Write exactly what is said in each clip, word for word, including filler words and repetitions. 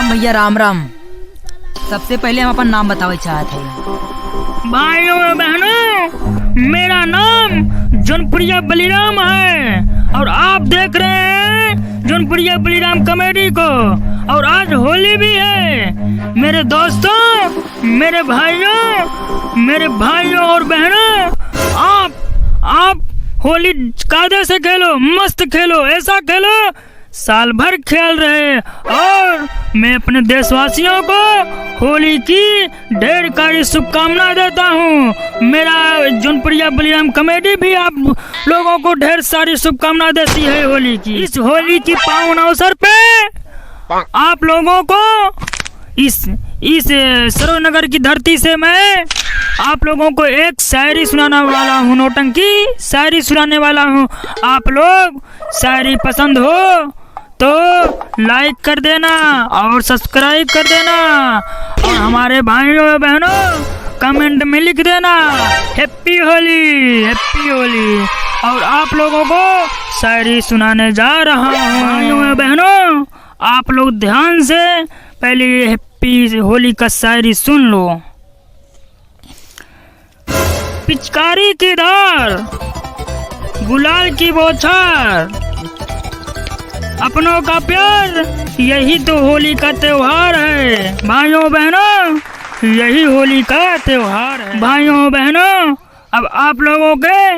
भैया राम राम। सबसे पहले हम अपन नाम बतावे चाहत है। भाइयों और बहनों, मेरा नाम जौनपुरिया बलिराम है और आप देख रहे हैं जौनपुरिया बलिराम कॉमेडी को। और आज होली भी है। मेरे दोस्तों, मेरे भाइयों, मेरे भाइयों और बहनों, आप, आप होली कायदे से खेलो, मस्त खेलो, ऐसा खेलो, साल भर खेल रहे। और मैं अपने देशवासियों को होली की ढेर सारी शुभकामना देता हूँ। मेरा जौनपुरिया बलिराम कॉमेडी भी आप लोगों को ढेर सारी शुभकामना देती है होली की। इस होली की पावन अवसर पे आप लोगों को इस, इस, अ, सरोज नगर की धरती से मैं आप लोगों को एक शायरी सुनाने वाला हूँ, नौटंकी शायरी सुनाने वाला हूँ। आप लोग शायरी पसंद हो तो like कर देना और subscribe कर देना, और हमारे भाइयों और बहनों, comment में लिख देना, "Happy होली, Happy होली।" और आप लोगों को शायरी सुनाने जा रहा हूँ। भाइयों और बहनों, आप लोग ध्यान से पहले ये Happy होली का शायरी सुन लो। पिचकारी की धार, गुलाल की बौछार, अपनों का प्यार, यही तो होली का त्योहार है। भाइयों बहनों, यही होली का त्योहार है। भाइयों बहनों, अब आप लोगों के,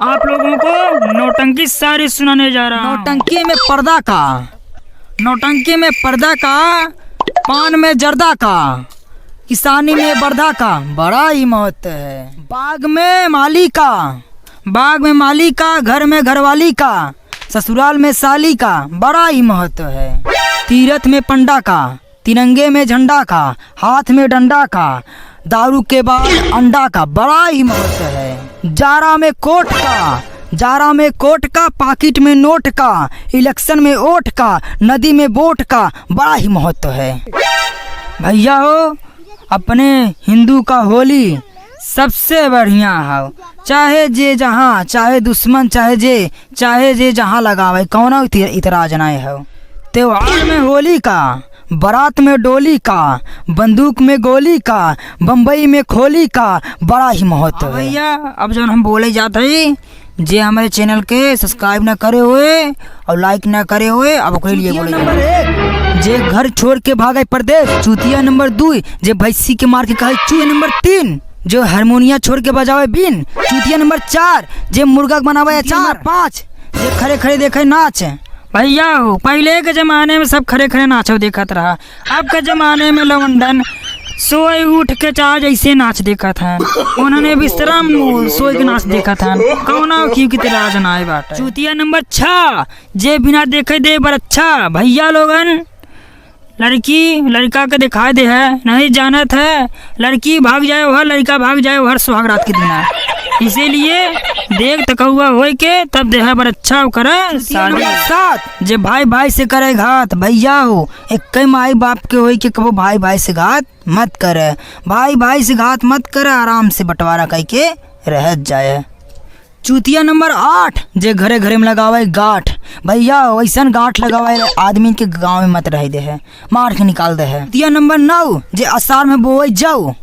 आप लोगों को नौटंकी शायरी सुनाने जा रहा हूँ। नौटंकी में पर्दा का, नौटंकी में पर्दा का, पान में जर्दा का, किसानी में बर्दा का बड़ा ही महत्व है। बाग में माली का, बाग में माली का, घर में घरवाली का, ससुराल में साली का बड़ा ही महत्व है। तीरथ में पंडा का, तिरंगे में झंडा का, हाथ में डंडा का, दारू के बाद अंडा का बड़ा ही महत्व है। जारा में कोट का, जारा में कोट का, पाकिट में नोट का, इलेक्शन में ओट का, नदी में बोट का बड़ा ही महत्व है। भैया हो, अपने हिंदू का होली सबसे बढ़िया हौ। चाहे जे जहाँ, चाहे दुश्मन, चाहे जे, चाहे जे जहाँ लगावे, कौनो इति-, इतराज नाय हौ। त्योहार में होली का, बारात में डोली का, बंदूक में गोली का, बम्बई में खोली का बड़ा ही महत्व है। भैया, अब जौन हम बोले जात हई, जे हमरे channel के subscribe ना करे होए और like ना करे होए, अब ओकरे लिए बोले। नंबर एक, जे घर छोड़ के भागे परदेश। चूतिया नंबर दुई, जे भैंसी के मार के कहे चू। नंबर तीन, जो हारमोनिया छोड़ के बजावे बीन। चूतिया नंबर चार, जे मुर्गा के बनावे अचार। नंबर पाँच, जे खड़े खड़े देखे नाच। भैया हो, पहिले के जमाने में सब खड़े खड़े नाचो देखत रहा। अब के जमाने में लवंडन सोए उठ के चाहे जैसे नाच देखत हैं, उन्होंने विश्राम सोए के नाच देखत हैं। कौना की की तेरा आज नाय बाटे। चूतिया नंबर छह, जे बिना देखे दे बरच्छा। भैया लोगन, लड़की लड़का के दिखाई दे है, नहीं जानत है, लड़की भाग जाए हर, लड़का भाग जाए हर सुहाग रात के दिना। इसीलिए देख तकौआ होए के तब देह बरच्छा करे शादी। नंबर सात, जे भाई भाई से करे घात। भैया हो, एक्के माई बाप के होई के कबो भाई भाई से घात मत करे। भाई भाई से घात मत करे, आराम से बंटवारा कइके रहत जाए। चूतिया नंबर आठ, जे घरे घरे में लगावे गांठ। भैया, वैसन गांठ लगावे आदमी के गांव में मत रहे दे है, मार के निकाल दे है। चूतिया नंबर नौ, जे असार में बोए जाऊ।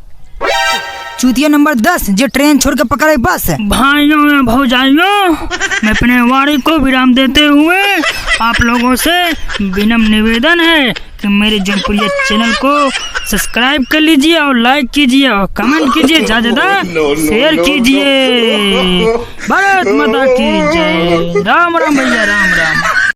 चूतिया नंबर दस, जे ट्रेन छोड़ के पकड़े बस। भाइयों और भौजाइयों, मैं अपने वाणी को विराम देते हुए आप लोगों से विनम्र निवेदन है कि मेरे जौनपुरिया channel को subscribe कर लीजिए और like कीजिए और comment कीजिए, ज्यादा ज्यादा share कीजिए। भारत माता की जय। राम राम भैया, राम राम।